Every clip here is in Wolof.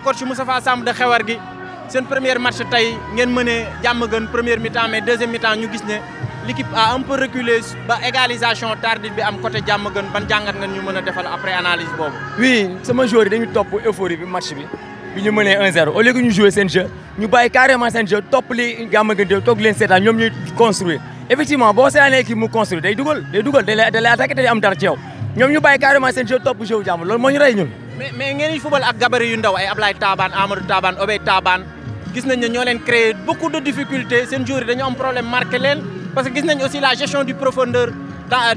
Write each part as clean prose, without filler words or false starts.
coach Moustapha Samb de Xewergui seen premier match tey ngeen mënee Diamaguène première mi-temps mais deuxième mi-temps ñu gis ne l'équipe a un peu reculé ba égalisation tardive bi am côté Diamaguène ban jàngat nga ñu mën a defal après analyse boobu. oui sama joueur yi dañu topp euphorie bi match bi ñu mënee 1-0 au lieu que ñu jouer seen jeu ñu bàyyi carrément seen jeu topp li Diamaguène toog leen seetaan ñoom ñuy construire effectivement boo seetaanee équipe mu construire day dugal da lay attaqué te day am dara ci yow ñoom ñu bàyyi carrément seen jeu topp jeu jàmm loolu moo ñu rey ñun. mais ngeen di football ak gabarit yu ndaw ay Ablaye Taban Amadou Taban Obey Taban gis nañ ne ñoo leen créé beaucoup de difficultés seen joueurs yi dañu am problème marqué leen parce que gis nañ aussi la gestion du profondeur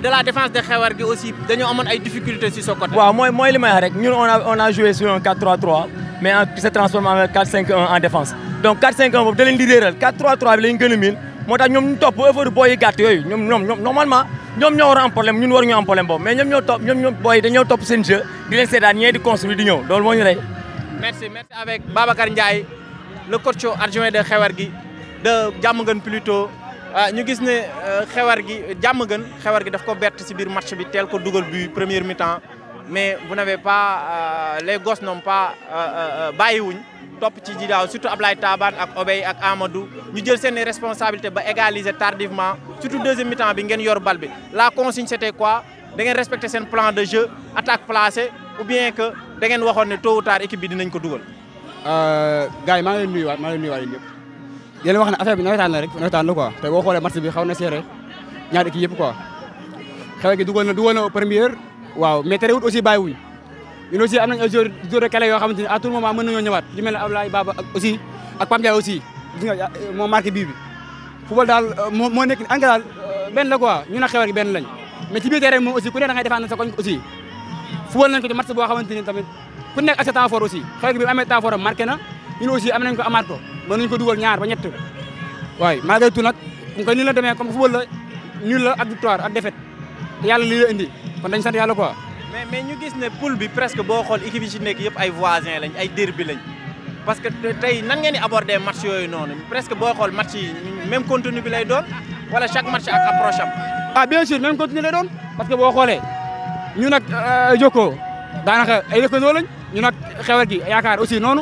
de la défense de Xewergui aussi dañoo amoon ay difficultés si ce côté. waaw mooy li may wax rek ñun on a joué sur un 4-3-3 mais qui se transforme en 4-5-1 en défense donc 4-5-1 boobu da leen di réeral 4-3-3 bi la ñu gën a miin moo tax ñoom ñu topp effort booy yi gàtt yooyu ñoom normalement ñoom ñoo war a am problème ñun waruñu am problème boobu mais ñoom booy dañoo topp seen jeu di leen seetaan ñee di construire di ñëw loolu moo ñu rey. merci avec Babacar Ndiaye le coach adjoint de Xewergui de Diamaguène plutôt ñu gis ne Xewergui daf ko bett si biir match bi teel ko dugal bu première mi-temps mais vous n'avez pas les gosses n'ont pas bàyyiwuñ topp ci ji daaw surtout Ablaye Taban ak Obey ak Amadou ñu jël seen responsabilité ba égaliser tardivement surtout deuxième mi-temps bi ngeen yor bal bi la consigne c'était quoi da ngeen respecter seen plan de jeu attaque placée ou bien que da ngeen waxoon ne tôt ou tard équipe bi dinañ ko dugal. gars yi maa ngi leen nuyuwaat yéen ñëpp yéen wax ne affaire bi nawetaan la quoi te boo xoolee match bi xaw na serré ñaari équipe yëpp quoi Xewergui dugal na première waaw mais terewut aussi bàyyiwuñ ñun aussi am nañ ay joueurs de clé yoo xamante ni à tout moment mën nañoo ñëwaat li mel ne Ablaye Baba aussi ak Pam Ndiaye aussi gis nga moo marqué bii bi football daal moo nekk en daal benn la quoi ñun ak Xewergui benn lañ mais ci biir terrain moom aussi ku ne da ngay défendre sa koñ aussi football nañ ko ci match boo xamante ni tamit ku nekk ak sa temps fort aussi Xewergui bi amee temps fort marqué na ñun aussi am nañ ko amaat ko mën nañu ko dugal ñaar ba ñett waaye malgré tout nag comme que nii la demee comme football la nul la ak victoire ak défaite te yàlla lii la indi kon dañ sant yàlla quoi. mais ñu gis ne poule bi presque boo xool équipe yi ci nekk yëpp ay voisins lañ ay derby lañ parce que tey nan ngeen di aborder match yooyu noonu presque boo xool match yi même contenu bi lay doon wala chaque match ak approche am. ah bien sûr même contenu lay doon parce que boo xoolee ñun ak Jokko daanaka ay dëkkandoo lañ ñun ak Xewergui yaakaar aussi noonu.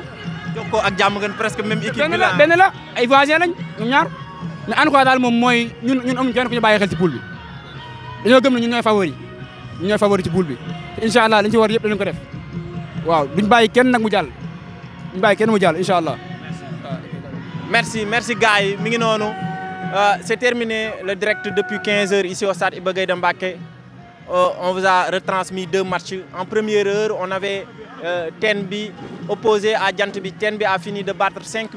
Jokko ak Diamaguène presque même équipe bi la benn la ay voisins lañ ñoom ñaar mais en tout cas daal moom mooy ñun amuñu kenn ku ñu bàyyi xel ci poule bi dañoo gëm ne ñun ñooy favori ci poule bi te incha allah liñ ci war yëpp dañu ko def waaw duñ bàyyi kenn nag mu jàll incha allah. merci gars yi mi ngi noonu c'est terminé le direct depuis 15 heures ici au stade Iba Gueye de Mbacké on vous a retransmis 2 matchs en première heure on avait Ten bi opposé à Jant bi Ten bi a fini de battre 5-1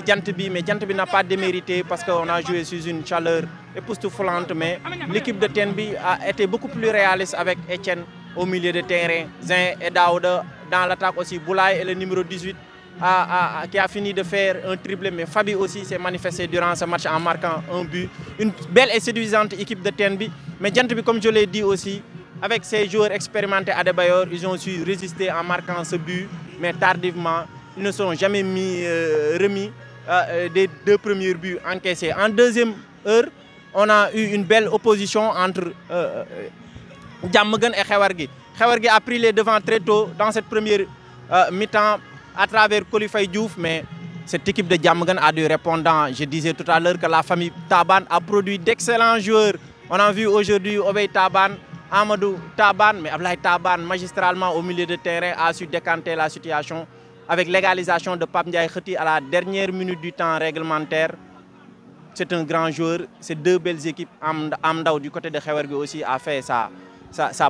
Jant bi mais Jant bi n'a pas démérité parce qu'on a joué sous une chaleur époustouflante mais l'équipe de Ten bi a été beaucoup plus réaliste avec Etienne au milieu de terrain Zin et Daouda dans l'attaque aussi Boulaye et le numéro 18 qui a fini de faire un triplé mais Fabi aussi s'est manifesté durant ce match en marquant un but une belle et séduisante équipe de Ten bi mais Jant bi comme je l'ai dit aussi avec ces joueurs expérimentés à Adebayor ils ont su résister en marquant ce but mais tardivement ils ne sont jamais remis des 2 premiers buts encaissés en deuxième heure on a eu une belle opposition entre Diamaguène et Xewergui. Xewergui a pris les devants très tôt dans cette première mi-temps à travers Coly Faye Diouf, mais cette équipe de Diamaguène a dû répondre. Je disais tout à l'heure que la famille Taban a produit d'excellents joueurs. On a vu aujourd'hui Obey Taban, Amadou Taban, mais Ablaye Taban magistralement au milieu de terrain a su décanter la situation avec l'égalisation de Pape Ndiaye Kheuti à la dernière minute du temps réglementaire. C'est un grand joueur, c'est 2 belles équipes. Amdaw du côté de Xewergui aussi a fait sa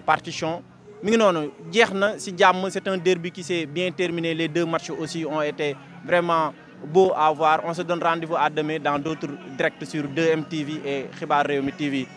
partition. C'est un derby qui s'est bien terminé. Les 2 matchs aussi ont été vraiment beaux à voir. On se donne rendez-vous à demain dans d'autres directs sur 2MTV et Xibar Rewmi TV.